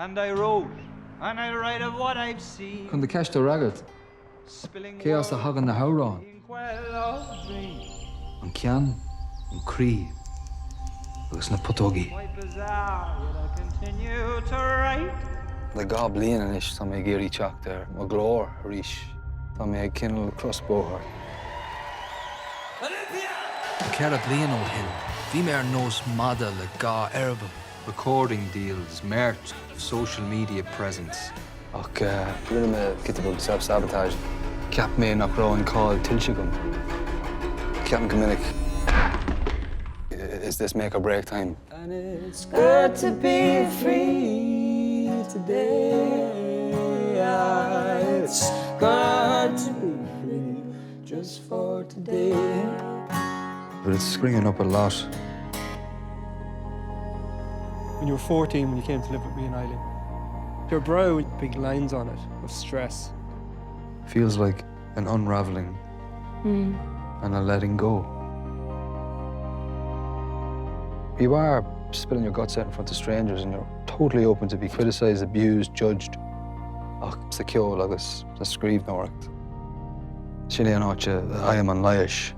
And I wrote, and I write of what I've seen. Chun do cheist a fhreagairt, cé as a thagann na hamhráin? An ceann, an croí agus na putógaí. Le 2 bliain anois tá mé ag iarraidh teacht ar mo ghlór arís. Tá mé ag cineál crosbhóthar. 4 bliain ó shin, bhí mé ar nós madadh le 2 eireaball. Recording deals, merch, social media presence. Ach rinne mé giota beag self-sabotage. Cheap mé nach raibh an cáil tuillte agam. Ceapaim go minic, is this make or break time? And it's good to be free today It's good to be free just for today. But it's springing up a lot. When you were 14 when you came to live with me and Eileen, your brow big lines on it of stress. Feels like an unraveling and a letting go. You are spilling your guts out in front of strangers and you're totally open to be criticised, abused, judged. Ach sa cheol agus sa scríbhneoireacht, sin é an áit a fhaighim an leigheas.